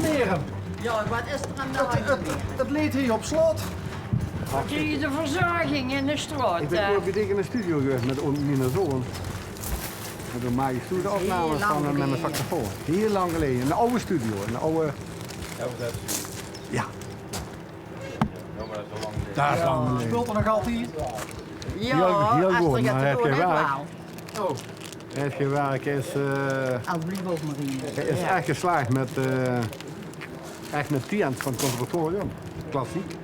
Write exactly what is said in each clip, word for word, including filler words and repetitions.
Merum. Ja, wat is er aan de hand? Het, het, het leed hier op slot. Wat kriege de verzorging in de straat, ik ben hè? Ooit bij dich in de studio geweest met on-, mijn zoon. En toen maakte ik toen de opnames van, eh, met mijn saxofoon. Heel lang geleden. In de oude studio. In de oude... Ja. Dat is lang geleden. Speelt er nog altijd? Ja, heel, heel goed, maar hij heeft geen werk. Oh. Hij heeft geen werk, hij is, eh, hij is echt geslaagd met, eh, echt met Tiënt van het conservatorium. Klassiek.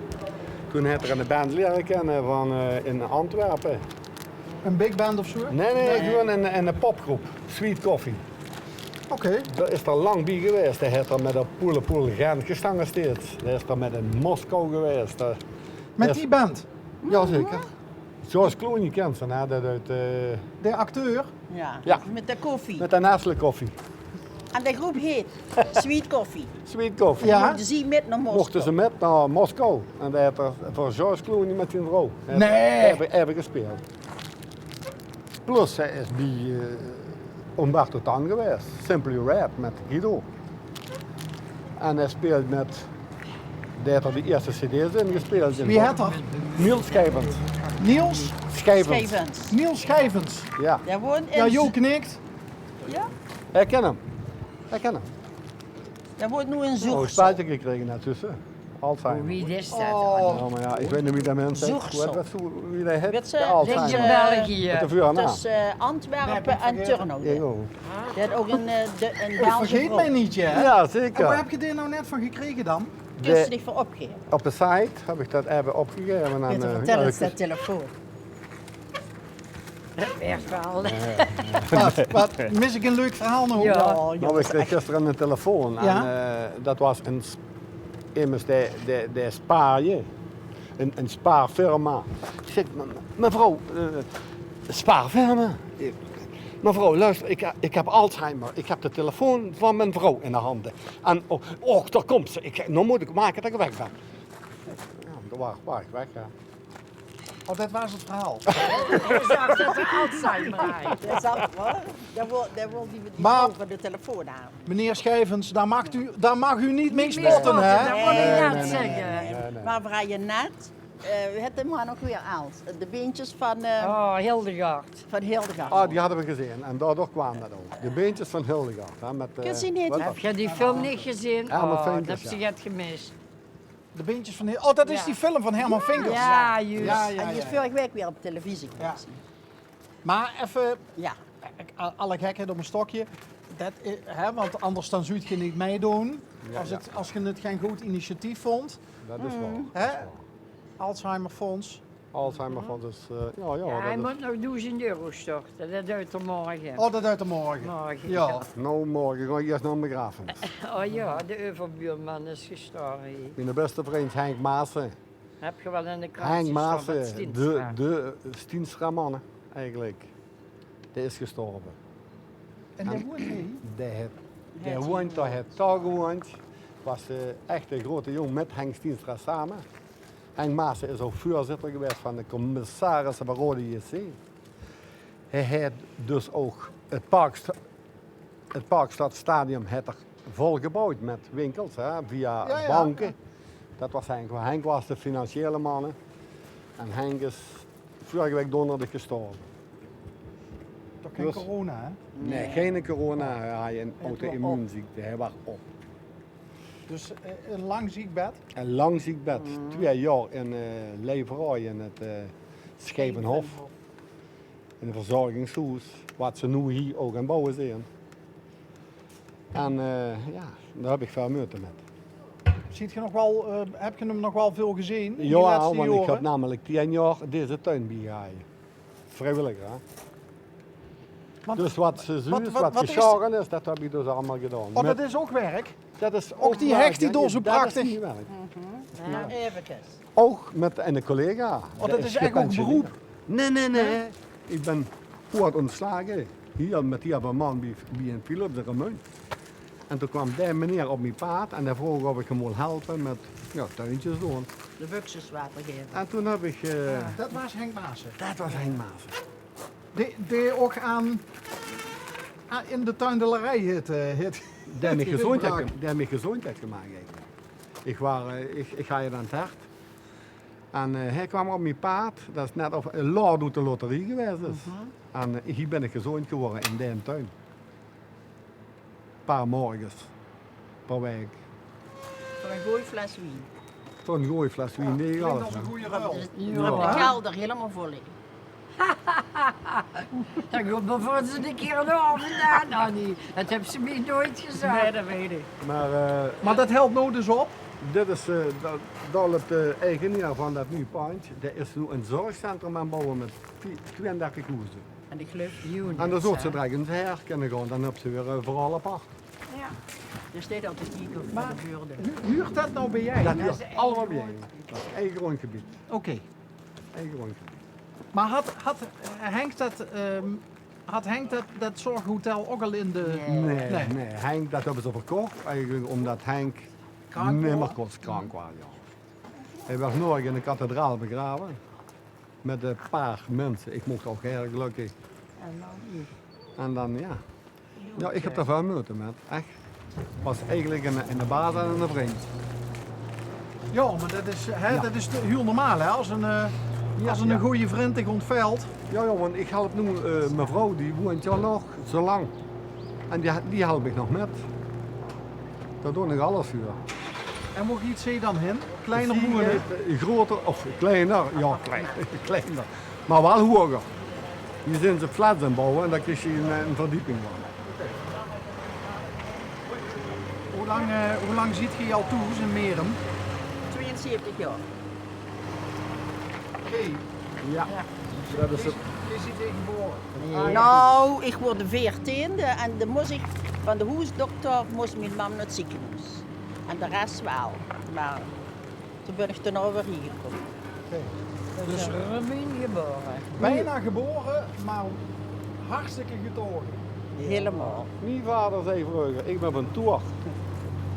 Toen heeft hij een band leren kennen van, eh, in Antwerpen. Een big band of zo? Nee, nee, gewoon een, een popgroep. Sweet Coffee. Oké. Daar is er lang bij geweest. Hij heeft er met een poele poel Gent gestangen steeds. Hij is er met een Moskou geweest. Met die band? Jazeker. George Clooney kent ze, hè? Dat uit, eh, de acteur? Ja, ja, met de koffie. Met de Nestle koffie. En de groep heet Sweet Coffee. Sweet Coffee. Ja. Mochten ze met naar Moskou. Mochten ze met naar Moskou. En daar heeft er voor George Clooney met zijn vrouw. Nee. Hebben, hebben gespeeld. Plus, hij is bij, eh, Umberto Tan geweest. Simply Red met Guido. En hij speelt met, daar heeft er de eerste cd's in gespeeld. Wie heet er? Niels Schijvens. Niels? Schijvens. Schijvens. Niels Schijvens. Ja. Daar woont in... Ja, Jo knikt. Ja? Hij kent hem. Hij kent hem. Daar woont nu in Zoersel. Oh, spuiten gekregen net tussen. Alzheimer. Wie is dat dan? Oh, maar ja, ik weet niet wie dat mens heet. Zoersel. Hoe heet dat zo, wie dat heet? Weet ze, de Alzheimer. Tussen, eh, België. Met de vuurnaam. Tussen, eh, Antwerpen en Turnhout. Ja, joh. Die had ook een, eh, de, een Belgische vrouw. Vergeet mij niet, hè? Ja, zeker. En waar heb je dit nou net van gekregen dan? Dit is niet voor opgeven. Op de site heb ik dat even opgegeven aan, eh, vertel eens, dat telefoon. Echt wel. Wat, wat, mis ik een leuk verhaal nog? Ja. Nou, ik kreeg gisteren een telefoon. Ja? En, eh, dat was een s-, immers de, de, de spaar je. Een, een spaarfirma. Ik zeg: "Me-, mevrouw, eh, spaarfirma?" "Mevrouw, luister, ik, ik heb Alzheimer. Ik heb de telefoon van mijn vrouw in de handen. En, oh, och, daar komt ze. Ik, nou moet ik maken dat ik weg ben." Ja, dan waar, waar ik weg, ja. Oh, dat was het verhaal. Hij zag dat er Alzheimer had. Hij zag, hoor. Daar wil, daar wil die, die vrouw van de telefoon aan. Maar, meneer Schijvens, daar mag u, daar mag u niet mee spotten, hè? Niet mee spotten, dat wil ik net zeggen. Nee, nee, nee. Maar vrij net, eh, hoe heet de man ook weer, Els? De beentjes van, eh, oh, Hildegard. Van Hildegard. Ah, die hadden we gezien en daardoor kwam dat ook. De beentjes van Hildegard, hè, met, eh, wat was het? Heb je die film niet gezien? Helmut Vinkers, ja. Oh, dan heb je het gemist. De beentjes van Hil-, oh, dat is die film van Herman Vinkers. Ja, juist. Ja, ja, ja. En die is vorige week weer op televisie geweest. Ja. Maar even, ja, alle gekheid op een stokje. Dat is, hè, want anders dan zult je niet meedoen. Ja, als het, als je het geen goed initiatief vond. Dat is waar. Hè? Alzheimerfonds. Alzheimerfonds is, eh, ja, ja, ja, dat is... Hij moet nog duizend euro storten, dat duit er morgen. Oh, dat duit er morgen. Morgen, ja. Nou, morgen ga ik eerst naar een begrafenis. Oh ja, de overbuurman is gestorven. Mijn beste vriend Henk Maassen. Heb je wel in de krant gezien? Henk Maassen, de, de Stienstra-man eigenlijk. Die is gestorven. En daar woont hij? Die heeft, die woont, daar heeft daar gewoond. Was, eh, echt een grote jong met Henk Stienstra samen. Henk Maassen is ook voorzitter geweest van de commissarissen van Rode J C. Hij heeft dus ook het Parkst-, het Parkstadstadion heeft er volgebouwd met winkels, hè, via banken. Ja, ja. Dat was Henk. Henk was de financiële man, hè. En Henk is vorige week donderdag gestorven. Toch geen corona, hè? Nee, geen corona. Hij had een auto-immuunziekte. Hij was op. Dus, eh, een lang ziekbed? Een lang ziekbed. Twee jaar in, eh, Leverhooy in het, eh, Schijvenhof. In een verzorgingshuis, wat ze nu hier ook aan bouwen zijn. En, eh, ja, daar heb ik veel moeite met. Ziet ge nog wel, eh, heb je hem nog wel veel gezien in die laatste jaren? Ja, want ik heb namelijk tien jaar deze tuin bijgehouden. Vrijwilliger, hè? Dus wat ze zuus, wat geschoren is, dat heb ik dus allemaal gedaan. Oh, dat is ook werk? Dat is ook werk, hè? Ook die heg die door zo prachtig. Dat is niet werk. Ja, eventjes. Ook met een collega. Oh, dat is echt ook een beroep? Nee, nee, nee. Ik ben kort ontslagen. Hier met die man bij, bij een Philips, de Remunj. En toen kwam die meneer op mijn pad en hij vroeg of ik hem wil helpen met, ja, tuintjes doen. De buxus water geven. En toen heb ik, eh... Dat was Henk Maassen. Dat was Henk Maassen. Die, die ook aan, aan, in de tuindelerij heet, eh, heet. Dae mich gezóndj haet gem-, dae mich gezóndj haet gemaak eigelik. Ich waas, eh, ich, ich haw 't aan 't hert. En, eh, hae kwaam op mien paad, det is net of 'n lot oet de loterie gewaes is. En, eh, hie bön ich gezóndj gewore in dae tuin. Paar morges per waek. Veur 'n gooj fles wien. Veur 'n gooj fles wien, nae, alles, hè. Klinkt als 'n gooj ruil. Jao. De kelder hielemaol vol ligke. Dan kump d'r veur ins 'ne kier 'nen aovend aan, Annie. Det höbs se mich noeats gezag. Nae, det weit ich. Mer, eh, mer det hèlt noe dus op? Dit is, eh, det, det is de eigenaer van det nuuj pandj. Dae is noe 'n zörgcentrum aan 't bouwe mit twieëndertig hoezer. En ich geluif... En dan zóls se direk ins haer kinne gaon, dan höbs se weer, eh, 'n verhaol apart. Jao. D'r steit altied hie op de beurt. Mer hu-, huurt det noe bie dich? Det huurt allemaol bie mich. Det is eige grondgebied. Oké. Eige grondgebied. Mer haw, haw, eh, Henk det, ehm, haw Henk det, det zörghotel ouch al in de... Nae, nae, nae. Henk, det höbbe ze verkoch eigelik ómdet Henk nimmer kós, krank waas, jao. Hae waas noe in de kathedraal begrave. Mit e paar minse. Ich moch ouch hiel gelökkig. En dan, jao. Jao, ich höb d'r väöl meujte mit. Ech. Waas eigelik 'ne, 'ne baas en 'ne vrundj. Jao, mer det is, hè, det is hiel normaal, hè, es 'ne, eh, es 'ne gooje vrundj dich óntvèlt. Jao, jao, want ich help noe, eh, mevrouw, die woeëntj hie nog zo lang. En die, die help ich nog mit. Dao doon ich alles veur. En wo geit zie dan hin? Kleiner woeëne? Zie geit, eh, groter, of kleiner, jao, klein-, kleiner. Mer waal hoeger. Hie zeen ze flats aan 't bouwe en dao kriegs se 'n, eh, 'n verdieping van. Wie lang, eh, wie lang zit geer al thoes in Merum? Tweeënzeventig jaor. Oké. Jao. Jao. Det is 't. Geer, geer zeet hie gebore? Nae. Nou, ich woort de veertiende en dan mós ich van de hoesdokter, mós mien mam nao 't zekenhoes. En de res waal. Mer toen bön ich d'r noe weer hie gekómme. Oké. Dus Remunj gebore. Bijna gebore, mer hartstikke getoge. Hielemaol. Mien vader zag vreuger, ich bön van Toer,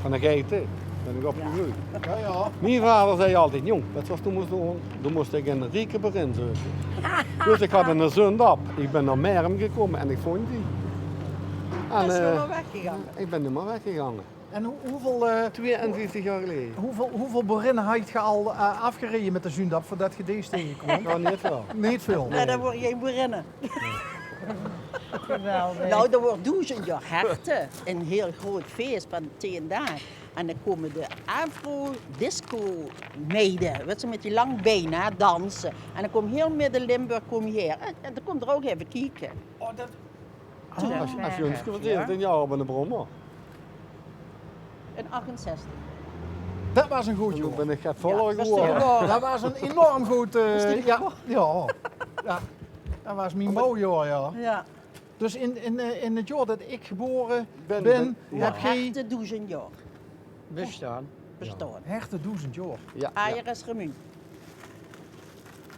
van de geite, bön ich opgegreujd. Jao, jao. Mien vader zag altied: "Jóng, wèts se waat doe mós doon? Doe mós dich 'ne rieke boerin zeuke." Dus ich haw 'ne zundap. Ich bön nao Merum gekómme en ich vónj die. En, eh, ich bön nimmer weggegange. En hoe, hoeväöl, eh, tweeënvieftig jaor geleje. Hoeväöl, hoeväöl boerinne haw geer al, eh, aafgereje mit de zundap veurdet geer dees taengekwaam? Nog neet väöl. Neet väöl. Nae, det waore gein boerinne. Geweldig. Nou, d'r waert doezend jaor Herte. Ein hiel groeat fees van tieën daag. En dan kómme de afro-disco-meide, wèts se, mit die lang bein, hè, danse. En dan kump hiel Midde-Limburg kump hie. En, en dan kump d'r ouch effe kieke. Oh, det Toen. As, as Jons gevertèld, tieën jaor op 'ne brommer. In achtenzestig. Det waas ein good jaor. Toen bön ich get voller gewore. Det waas ein enorm good, eh, jaor. Jao. Det waas mien bouwjaor, jao. Jao. Dus in, in, eh, in 't jaor det ich gebore bön, höb geer Herte doezend jaor bestaon. Bestaon. Herte doezend jaor. Jao. Ajer es Remunj.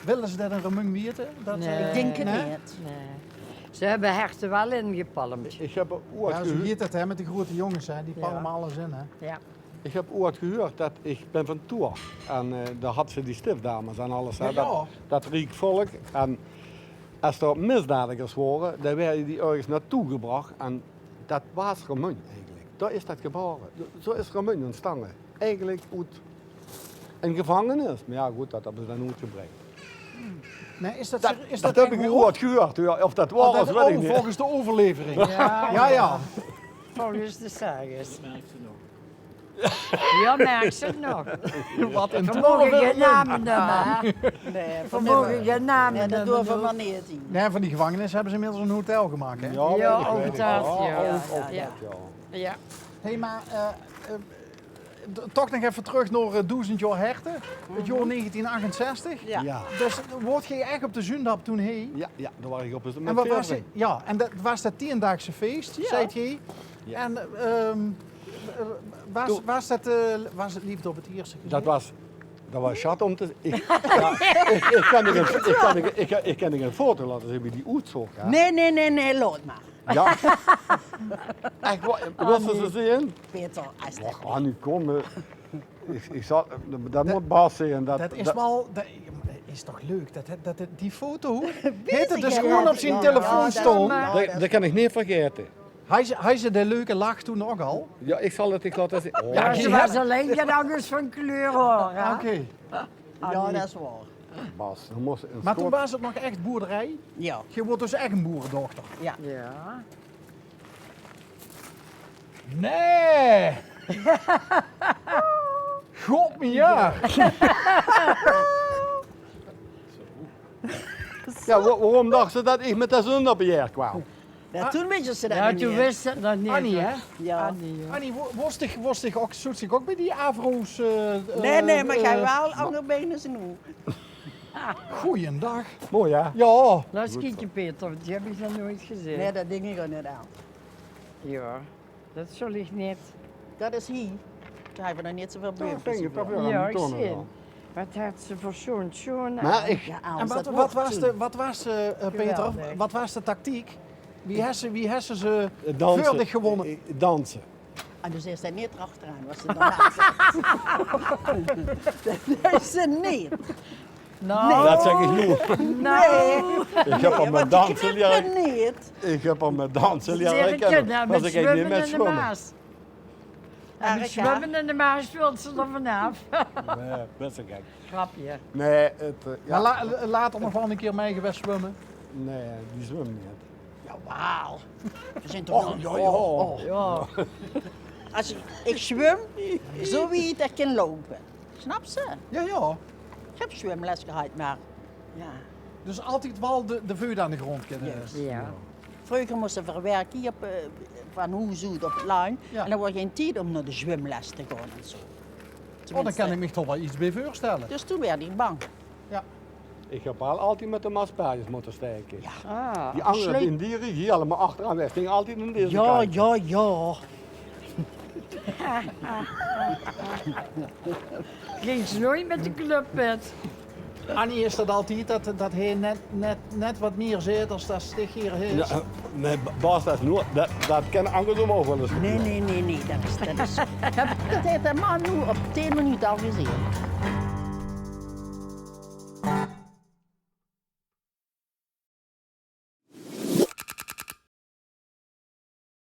Wille ze det in Remunj weite? Det, eh, ich dink 't neet. Nae. Ze höbbe Herte waal ingepalmd. Ich höb oeats gehuurd, hè, mit de groeate jónges, hè, die palme alles in, hè. Jao. Ich höb oeats gehuurd det, ich bön van Toer. En, eh, dao haw ze die stifdames en alles, hè. Jao, jao. Det, det riek volk. En es d'r misdadigers wore, dan woorte die örges naotoe gebrach. En det waas Remunj eigelik. Dao is det gebore. Zo is Remunj óntstange. Eigelik oet ein gevangenis. Mer jao, good, det höbbe ze dan oetgebreid. Mer is det, det höb ich oeats gehuurd, jao, of det waor is, weit ich neet. Volges de euverlevering. Jao, jao. Volges de sages. Jao, merks se 't nog? Waat ein... Veer moge gein name neume, hè? Nae, veer moge gein name neume. Nae, det doon veer mer neet. Nae, van die gevangenis höbbe ze inmiddels ein hotel gemaak, hè? Jao, ouch det, jao. Jao. Hé, mer, eh, eh, toch nog effe trök nao, eh, doezend jaor Herte. 't Jaor negentien achtenzestig. Jao. Dus woort geer ech op de zundap toen hie? Jao, jao, dao waas ich op de zundap. En waat waas 't? Jao, en det waas det tieëndaagse fees, zeet geer. Jao. En, ehm, eh, waas, waas det, eh, waas 't leefde op 't ierste geziech? Det waas, det waas sjat óm te, ich, jao, ich, ich kin dich ein, ich kin dich, ich, ich kin dich ein foto laote zeen wie die oetzóg, hè? Nae, nae, nae, nae, laot mer. Jao. Ech waor, wils se ze zeen? Peter, es det... Och, Annie, kóm, eh. Ich, ich zal, det mót Bas zeen. Det is waal, det is toch leuk, det, det, det, die foto. Haet 'r dus gewoon op zien telefoon staon. Det, det kin ich neet vergaete. Haj ze, haj ze de leuke lach toen ouch al? Jao, ich zal 't dich laote zeen. Oh. Jao, ze waas allein get angers van kleur, huur, hè? Oké. Jao, det is waor. Bas, dan mós se ein... Mer toen waas 't nog ech boerderie? Jao. Geer woort dus ech ein boeredochter? Jao. Nae! God, mien jaor! Jao, wa-, waorom dachs se det ich mit de zon op de jaer kwaam? Jao, toen wis se det nog neet. Jao, toen wis se det nog neet, Annie, hè? Jao. Annie, jao. Annie, wo-, woors dich, woors dich ouch, zoot dich ouch bie die Avro's, eh... Nae, nae, mer ich höb waal anger bein es noe. Goojendaag. Mooi, hè? Jao. Laot ins kieke, Peter, want die höb ich nog noeats gezeen. Nae, det dink ich ouch neet aan. Jao, det zól ich neet. Det is hie. Dao höbbe v'r nog neet zoväöl blumkes. Jao, ich zeen. Waat haet ze veur sjoon, sjoon aan. Mer ich... Jao, en waat, waat waas de, waat waas de, eh, Peter, waat waas de tactiek? Wie höbs se, wie höbs se ze veur dich gewónne? Danse. En doe zits d'r neet achteraan, waat se dan maaks. Det is ze neet. Noe. Nae. Det zèk ich noe. Nae. Ich höb häör mit danse liere... Ich höb häör mit danse liere kènne. Waas ich neet mit zwumme. En mit zwumme in de Maas wils se d'r vanaaf. Nae, bès gek. Grapje. Nae, 't, eh, jao. Mer la-, later nog waal ein kier mit gewaes zwumme? Nae, die zwumme neet. Jawaal. V'r zeen toch... Och, jao, jao. Es ich, ich zwum zoe wied ich kin loupe. Snaps se? Jao, jao. Ich höb zwumles gehad, mer jao. Dus altied waal de, de veut aan de grónd kinne. Juus. Jao. Vreuger mós se veur werk hie op, eh, van hoes oet op 't land. Jao. En dan waor gein tied óm nao de zwumles te gaon en zoe. Oh, dan kan ich mich toch waal get bie veurstelle. Dus toen woort ich bang. Jao. Ich höb waal altied mit de maspages mótte staeke. Jao. Die angere, die, die rieje hie allemaol achteraan weg. Sting altied in dees kantj. Jao, jao. Ging ze noeats mit de club mit. Annie, is det altied det, det hae net, net, net waat mieër zaet es det se hie haes? Jao, eh, nae, Bas, det is noe, det, det kan angersóm ouch waal ins gebäöre. Nae, nae, nae, nae, det is, det is, det haet de man noe op tieën minute al gezeen.